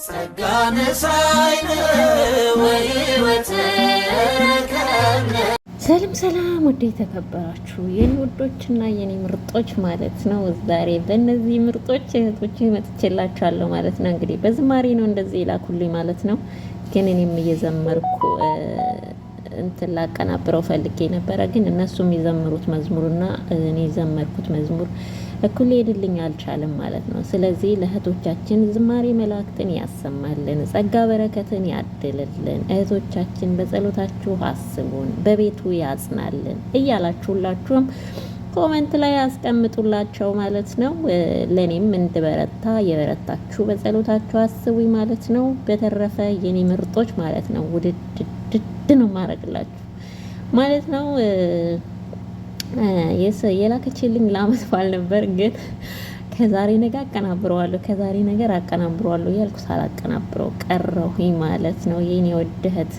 ጸጋ ነሳይነ ወሕይወት ረከብነ። ሰላም ሰላም፣ ውድ የተከበራችሁ የኔ ውዶች እና የኔ ምርጦች ማለት ነው። ዛሬ በእነዚህ ምርጦች እህቶች መጥቼላችኋለሁ ማለት ነው። እንግዲህ በዝማሬ ነው እንደዚህ ይላኩልኝ ማለት ነው። ግን እኔም እየዘመርኩ እንትን ላቀናብረው ፈልጌ ነበረ። ግን እነሱ የሚዘምሩት መዝሙርና እኔ የዘመርኩት መዝሙር እኩል ሊሄድልኝ አልቻለም ማለት ነው። ስለዚህ ለእህቶቻችን ዝማሬ መላእክትን ያሰማልን፣ ጸጋ በረከትን ያድልልን። እህቶቻችን በጸሎታችሁ አስቡን፣ በቤቱ ያጽናልን እያላችሁ ሁላችሁም comment ላይ ያስቀምጡላቸው ማለት ነው። ለእኔም እንድበረታ የበረታችሁ በጸሎታችሁ አስቡኝ ማለት ነው። በተረፈ የኔ ምርጦች ማለት ነው ውድድድድ ነው ማድረግላችሁ ማለት ነው። የላከችልኝ ለአመት በዓል ነበር፣ ግን ከዛሬ ነገ አቀናብረዋለሁ፣ ከዛሬ ነገር አቀናብረዋለሁ እያልኩ ሳላቀናብረው ቀረሁኝ ማለት ነው። የኔ ውድ እህት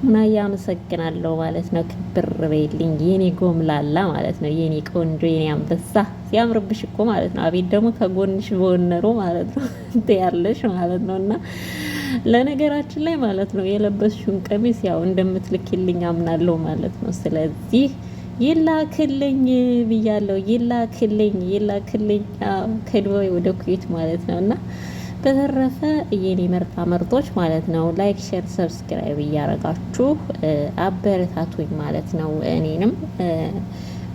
ሙናዬ አመሰግናለሁ ማለት ነው። ክብር በይልኝ የኔ ጎምላላ ማለት ነው። የኔ ቆንጆ፣ የኔ አንበሳ ሲያምርብሽ እኮ ማለት ነው። አቤት ደግሞ ከጎንሽ በወነሩ ማለት ነው ያለሽ ማለት ነው። እና ለነገራችን ላይ ማለት ነው የለበስሽውን ቀሚስ ያው እንደምትልኪልኝ አምናለሁ ማለት ነው። ስለዚህ ይላክልኝ ብያለሁ። ይላክልኝ፣ ይላክልኝ ከዱባይ ወደ ኩዌት ማለት ነው። እና በተረፈ የኔ መርጣ መርጦች ማለት ነው like፣ share፣ subscribe እያረጋችሁ አበረታቱኝ ማለት ነው። እኔንም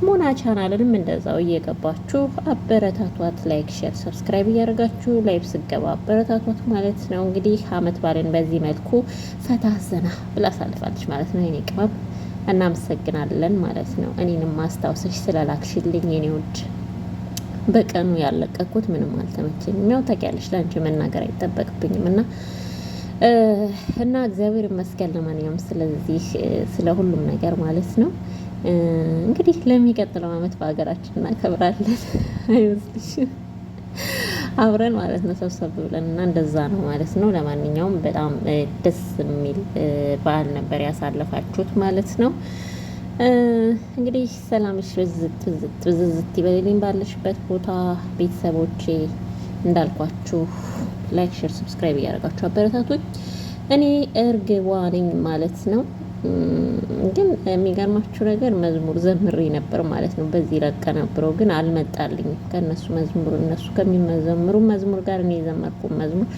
ሙና ቻናልንም እንደዛው እየገባችሁ አበረታቷት። Like፣ share፣ subscribe እያደረጋችሁ live ስገባ አበረታቷት ማለት ነው። እንግዲህ አመት በዓልን በዚህ መልኩ ፈታ ዘና ብላ አሳልፋለች ማለት ነው የኔ ቅመም፣ እናመሰግናለን ማለት ነው። እኔንም ማስታወሰሽ ስለላክሽልኝ የኔ ውድ፣ በቀኑ ያለቀኩት ምንም አልተመቸኝም። ያው ታውቂያለሽ ለአንቺ መናገር አይጠበቅብኝም እና እግዚአብሔር ይመስገን። ለማንኛውም ስለዚህ ስለ ሁሉም ነገር ማለት ነው። እንግዲህ ለሚቀጥለው አመት በሀገራችን እናከብራለን አይመስልሽም? አብረን ማለት ነው ሰብሰብ ብለን እና እንደዛ ነው ማለት ነው። ለማንኛውም በጣም ደስ የሚል በዓል ነበር ያሳለፋችሁት ማለት ነው። እንግዲህ ሰላምሽ ብዝት ብዝት ብዝዝት ይበልልኝ ባለሽበት ቦታ። ቤተሰቦቼ እንዳልኳችሁ like፣ share፣ subscribe እያደረጋችሁ አበረታቱኝ። እኔ እርግቧ ነኝ ማለት ነው። ግን የሚገርማችሁ ነገር መዝሙር ዘምሬ ነበር ማለት ነው። በዚህ ላቀናብረው ግን አልመጣልኝም። ከእነሱ መዝሙር፣ እነሱ ከሚመዘምሩ መዝሙር ጋር እኔ የዘመርኩ መዝሙር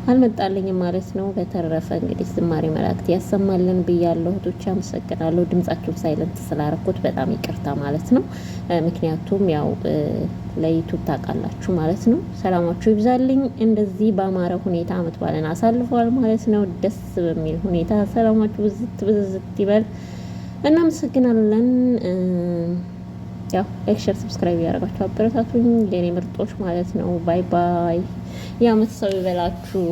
አልመጣልኝም ማለት ነው። በተረፈ እንግዲህ ዝማሬ መላእክት ያሰማልን ብያለሁ። እህቶቼ አመሰግናለሁ። ድምጻችሁን silent ስላረኩት በጣም ይቅርታ ማለት ነው። ምክንያቱም ያው ለ YouTube ታውቃላችሁ ማለት ነው። ሰላማችሁ ይብዛልኝ። እንደዚህ በአማረ ሁኔታ አመት በዓልን አሳልፈዋል ማለት ነው። ደስ በሚል ሁኔታ ሰላማችሁ ብዝት ብዝት ይበል። እናመሰግናለን። ያው like፣ share፣ subscribe ያደረጋችሁ አበረታቱኝ የኔ ምርጦች ማለት ነው። Bye bye። የአመት ሰው ይበላችሁ።